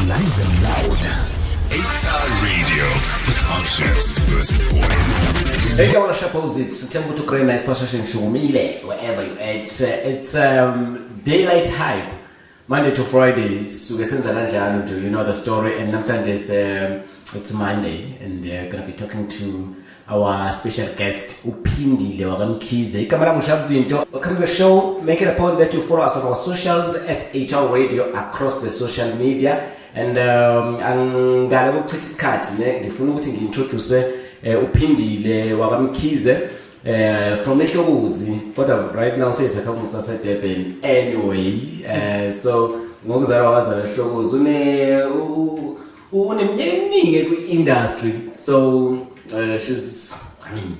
Live and loud. 8 Radio, the township's first voice. Hey, I want to suppose it's Temple to Crane Nice Passion Shumile, wherever you at. It's daylight hype. Monday to Friday, suke senza kanjalo nje, you know the story. And namhlanje it's Monday, and we're gonna be talking to our special guest, uPhindile wakaMkhize. Igama lami uShabzinto. Welcome to the show. Make it a point that you follow us on our socials at HR Radio across the social media. And angale ukuchitha isikhathi ne, ngifuna ukuthi ngi-introduce uPhindile wakaMkhize from eHlokuzi, kodwa right now seyisakhamuzi saseDurban anyway. So ngokuzalwa wazalwa eHlokuzi, uneminyaka eminingi kwi-industry, so she's, I mean,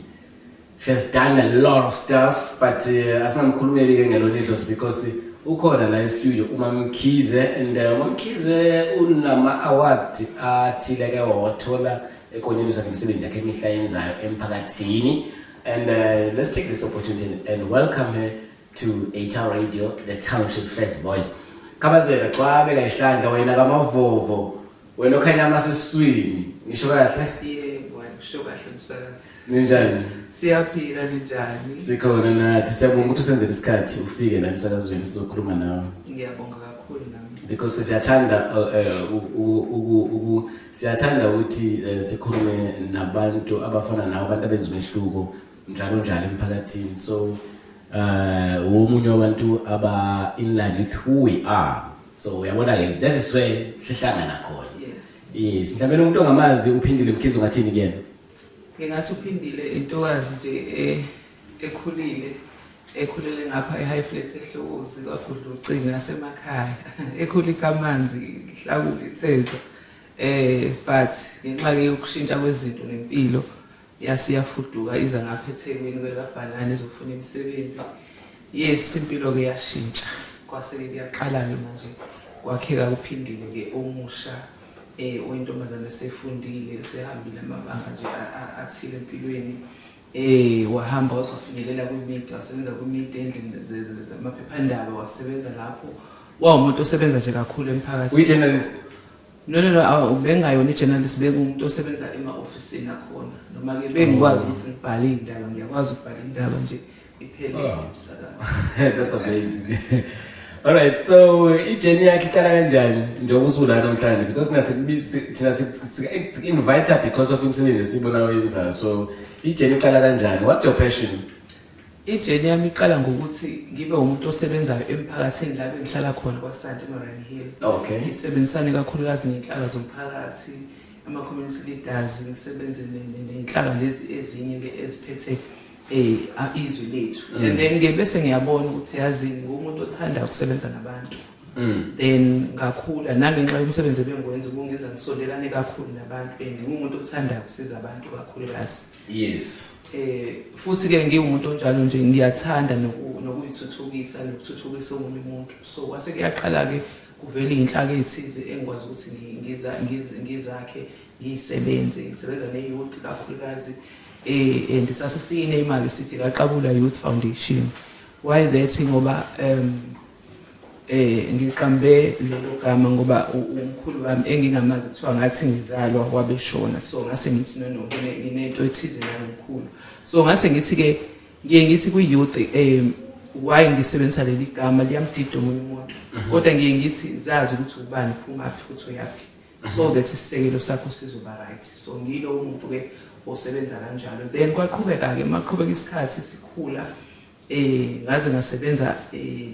she has done a lot of stuff, but asingamkhulumeli-ke ngelona idlozi because ukhona la e-studio uMamkhize, and uMamkhize unama-award athile-ke wawathola ekonyeliswa ngemisebenzi yakhe emihle ayenzayo emphakathini. And let's take this opportunity and welcome her to HR Radio, the township first voice. Khabazela, cwabe kayihlandla wena kamavovo, wena okhanya amasesiswini, ngisho kahle? Yebo, kusho kahle, msakazi. Ninjani? Siyaphila, ninjani? Sikhona nathi. Siyabonga ukuthi usenzele isikhathi ufike la emsakazweni sizokhuluma nawe. Ngiyabonga kakhulu nami. Because siyathanda siyathanda ukuthi sikhulume nabantu abafana nawe, abantu abenza umehluko njalo njalo emphakathini. So womunye wabantu aba in line with who we are, so uyabona ke, that is where sihlangana khona. Yes. Yes, mhlawumbe umuntu ongamazi uPhindile Mkhize, ungathini kuyena? Ngingathi uPhindile intokazi nje ekhulile, ekhulele ngapha eHigh Flats eHlokozi, kwaGudlucingo nasemakhaya, ekhula ikamanzi ihlakule itheza, but ngenxa ke yokushintsha kwezinto nempilo yasiyafuduka iza ngapha eThekwini kwelikaBhanana ezofuna imisebenzi. Yes, impilo ke yashintsha, kwase ke kuyaqala ke manje kwakheka kuPhindile ke omusha, oyintombazane esefundile, usehambile amabanga nje athile empilweni, wahamba wazofinyelela kwi-media, wasebenza kwi-media endlini zamaphephandaba, wasebenza lapho, wawumuntu osebenza nje kakhulu emphakathini. Uyi-journalist? No, bengayona i-journalist, bengumuntu osebenza ema-ofisini akhona, noma-ke bengikwazi ukuthi ngibhale iy'ndaba, ngiyakwazi ukubhala indaba nje iphelele. Oh. Umsakazo. That's amazing. All right, so i-journey yakhe iqala kanjani njengoba usula namhlanje? Because thina invite her because of imisebenzi esibona oyenzayo. So i-journey iqala kanjani? What's your passion? I-journey yami iqala ngokuthi ngibe umuntu osebenzayo emphakathini la bengihlala khona kwaSanti eMariannhill. Ngisebenzisane kakhulukazi ney'nhlaka zomphakathi, ama-community leaders, ngisebenze ney'nhlaka lezi ezinye-ke eziphethe izwe lethu. And then-ke bese ngiyabona ukuthi yazini, ngumuntu othanda ukusebenza nabantu. Then ngakhula nangenxa yomsebenzi ebengiwenza ubungenza ngisondelane kakhulu nabantu, and ngingumuntu othandayo ukusiza abantu kakhulukazi. Futhi ke ngiwumuntu onjalo nje, ngiyathanda nokuyithuthukisa nokuthuthukisa omunye umuntu. So kwase kuyaqala ke kuvela iy'nhlaka ey'thize engikwazi ukuthi ngizakhe, ngiyisebenze, ngisebenza ne-youth kakhulukazi, and sase siyiname sithi Kaqabula Youth Foundation. Why that? Ngoba ngiqambe lelo gama ngoba umkhulu wami engingamazi kuthiwa ngathi ngizalwa wabeshona, so ngase ngithi no, nginento ethize nalomkhulu, so ngase ngithi ke ngiye ngithi kwi-youth, why ngisebenzisa leli gama, liyamdida omunye umuntu, kodwa ngiye ngithi zazi ukuthi ubani, uphumaphi futhi uyaphi, so that isisekelo sakho sizoba right. So ngilo umuntu ke osebenza kanjalo. Then kwaqhubeka ke, maqhubeka isikhathi sikhula, ngaze ngasebenza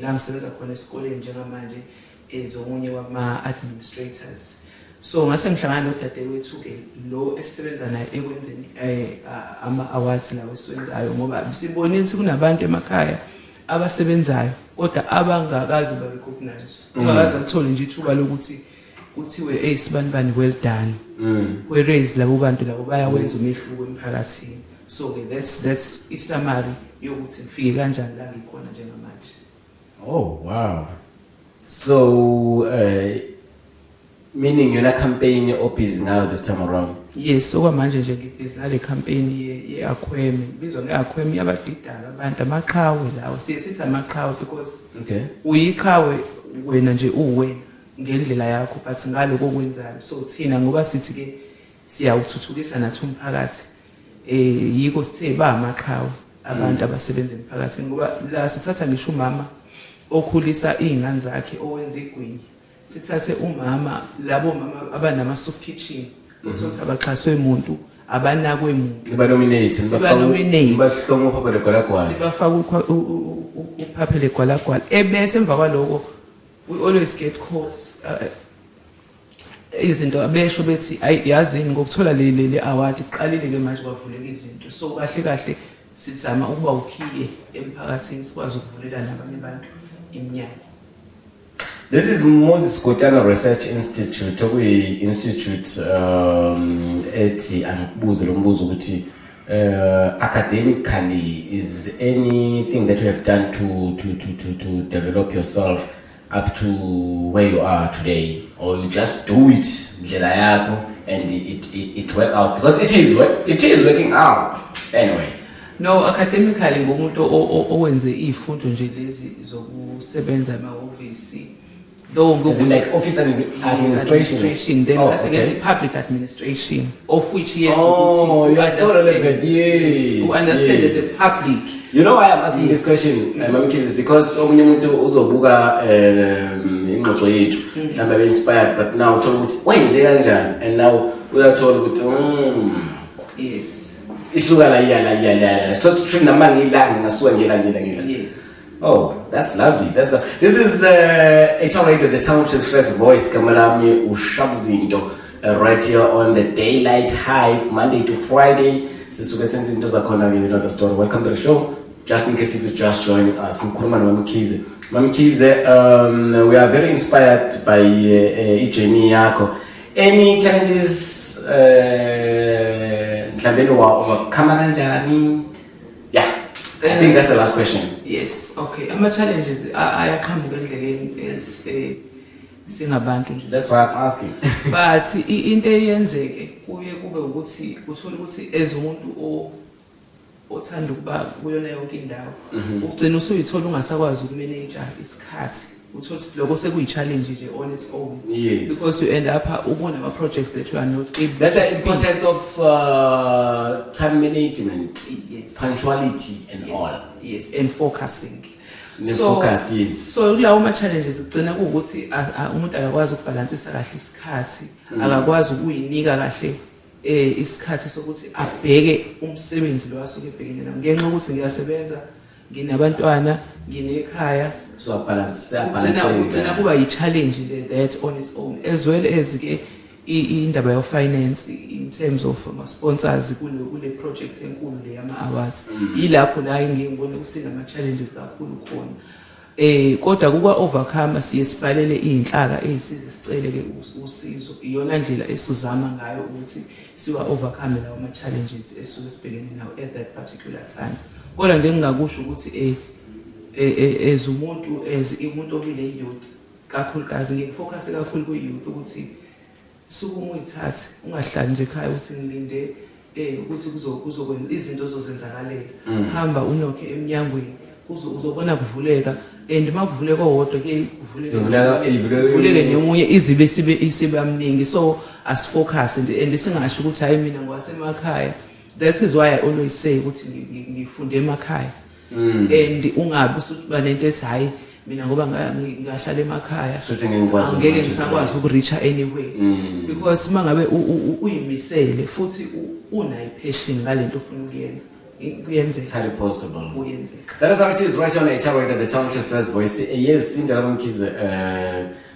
la ngisebenza khona esikoleni njengamanje ezomunye wama administrators. So ngase ngihlangana nodadewethu ke lo esisebenza naye ekwenzeni ama awards lawo esiwenzayo, ngoba sibonile ukuthi kunabantu emakhaya abasebenzayo kodwa abangakaze ba recognize, ungakaze uthole nje ithuba lokuthi kuthiwe, "Hey, sibani bani, well done," whereas labo bantu labo bayawenza umehluko emphakathini. So ke that's i-summary yokuthi ngifike kanjani la ngikhona njengamanje. Oh wow. So meaning yona campaign o-busy ngayo this time around? Yes, okwamanje nje ngibhizi nale campaign ye-Aqueme, ibizwa nge-Aqueme, yabadidayo abantu, amaqhawe lawo, siye sithi amaqhawe because uyiqhawe wena nje uwena. ngendlela yakho, but ngaloko okwenzayo. So thina ngoba sithi ke siyawuthuthukisa nathi umphakathi, yiko sithe ba amaqhawe abantu abasebenza emphakathini, ngoba la sithatha ngisho umama okhulisa izingane zakhe, owenza igwinya, sithathe umama, labo mama abanama soup kitchen, uthola abaxhaswe umuntu, abanakwe muntu. Niba-nominate. Siba-nominate. Nibahlonga uphaphe legwalagwala. Sibafaka uphaphe legwalagwala, ebese emva kwaloko we always get calls, izinto abesho bethi, "Ayi, yazini, ngokuthola le award iqalile ke manje kwavuleka izinto." So kahle kahle sizama ukuba ukhiye emphakathini, sikwazi ukuvulela nabanye abantu iminyango. This is Moses Kotane Research Institute, okuyi-institute ethi angikubuze lo mbuzo ukuthi academically, is anything that you have done to develop yourself up to where you are today, or you just do it ndlela yakho and it work out? Because it is working out anyway. No, academically ngumuntu owenze izifundo nje lezi zokusebenza emahhovisi, though As in like office administration? Administration, then Oh, ngase okay. ngenza i-public administration, of which yenza Oh, ukuthi you are so u-understand- relevant. Yes, you understand yes. the public. You know why I'm asking this question, Mama Mkhize, is because omunye umuntu uzobuka ingxoxo yethu, mhlawumbe abe inspired, but now uthola ukuthi wenze kanjani, and now uyathola ukuthi isuka la, iya la, iya la, la. So true, noma ngilanga ngasuka ngila ngila ngila. Oh, that's lovely. This is HR Radio, the Township First Voice. Gama lami uShabzinto, right here on the Daylight Hype, Monday to Friday. Sisuke senze izinto zakhona, you know the story. Welcome to the show. Just in case if you're just joining us, ngikhuluma noMamkhize. Mamkhize, we are very inspired by i-journey yakho. Any challenges mhlawumbe wa overcome kanjani? Yeah, I think that's the last question. Yes, okay, ama-challenges ayaqhamuka endleleni as singabantu nje. That's why I'm asking. But into eyenzeke kuye kube ukuthi uthola ukuthi as umuntu othanda ukuba kuyona yonke indawo, ugcina usuyithola ungasakwazi ukumanage isikhathi. Uthola ukuthi lokho sekuyi-challenge nje on its own, because you end up ubona ama-projects that you are not able That's to the importance of time management, punctuality and all. Yes, and focusing. Ne-focus, yes. So kulawo ma-challenges kugcina kuwukuthi umuntu akakwazi ukubhalansisa kahle isikhathi, akakwazi ukuyinika kahle isikhathi sokuthi abheke umsebenzi lo asuke ebhekene nawo, ngenxa yokuthi ngiyasebenza, nginabantwana, nginekhaya. So balance, Ugcina kuba yi-challenge nje that on its own, as well as ke indaba yo-finance in terms of ama-sponsors kule project enkulu le yama-awards. Yilapho la engiye ngibone kusenama-challenges kakhulu khona, kodwa kuka overcome siye sibhalele izinhlaka ezithize, sicele ke usizo. Iyona ndlela esizama ngayo ukuthi siwa overcome lawo ma challenges esuke sibhekene nawo at that particular time. Kodwa nje ngingakusho ukuthi as umuntu, as umuntu obile youth kakhulukazi, ngifocus kakhulu ku youth ukuthi sukuma uyithathe, ungahlali nje ekhaya ukuthi ngilinde ukuthi kuzokwenza izinto zozenzakalela. Hamba unokhe eminyangweni, uzobona kuvuleka, and makuvuleka owodwa ke kuvuleke kuvuleke nemunye, izibe sibe isibe mningi. So asifocus nje and singasho ukuthi, "Hayi, mina ngwasemakhaya." That is why I always say ukuthi ngifunde emakhaya, and ungabi usuba nento ethi, "Hayi, mina ngoba ngahlala emakhaya, Shuthi ngeke ngikwazi angeke ukureacha." ngisakwazi ukureacha anywhere," because mangabe uyimisele futhi unayo passion ngalento ofuna ukuyenza, kuyenzeka. It's highly possible. Kuyenzeka. That is how it is right on HR Radio, the Township First Voice. Yes, indaba Mkhize,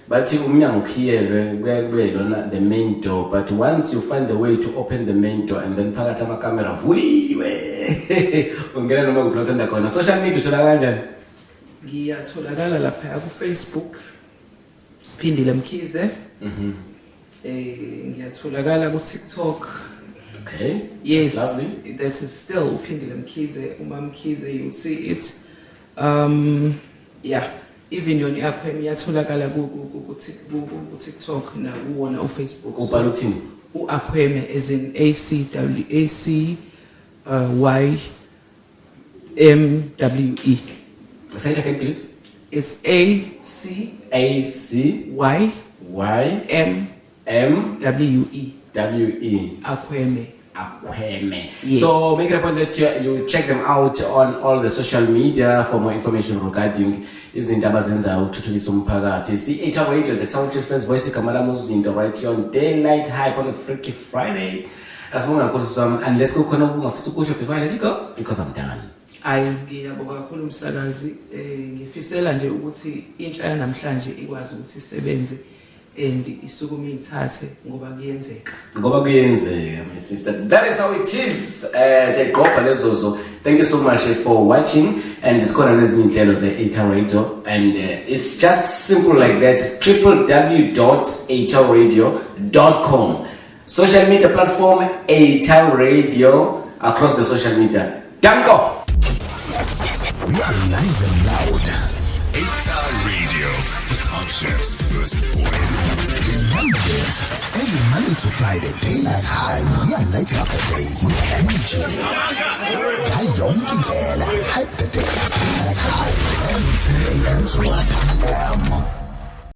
bathi umnyango ukhiyelwe kuyaye kube lona the main door, but once you find the way to open the main door and then phakathi amakamera vuliwe, ungena noma kuphi la uthanda khona. Social media uthola kanjani? Ngiyatholakala lapha ku Facebook, Phindile Mkhize. Ngiyatholakala ku TikTok. Yes. That's lovely. That is still uPhindile Mkhize, uma Mkhize, you see it. Yeah, even yona i-app iyatholakala ku TikTok na kuwona uFacebook. Ubhala uthini? U-Aqueme, as in A C W A C Y M W E. Say it again, please. It's A C A C Y. Y M M W E W E. Akhweme. Akhweme. Yes. So make it a point that you check them out on all the social media for more information regarding izinto abazenzayo ukuthuthukisa umphakathi. C8 Radio, the Township First Voice, igama lami uZinto, right here on Daylight Hype on a Freaky Friday. Asibonga kakhulu sisi wami, unless kukhona okungafisa ukusho before I let you go, because I'm done. Hayi, ngiyabonga kakhulu umsakazi. Ngifisela nje ukuthi intsha yanamhlanje ikwazi ukuthi isebenze and isukume ithathe ngoba kuyenzeka. Ngoba kuyenzeka, my sister. That is how it is. Siyayigqobha lezozo. Thank you so much for watching, and zikhona nezinye iy'nhlelo ze-8 Radio, and it's just simple like that. It's www.8radio.com, social media platform 8 Radio across the social media. Danko. We are live and loud. 8 Radio, the township's first voice. Remember this. Every Monday to Friday, daylight high, we are lighting up the day with energy. Yonke indlela. Hype the day. Daylight High, every 10 a.m. to 1 p.m.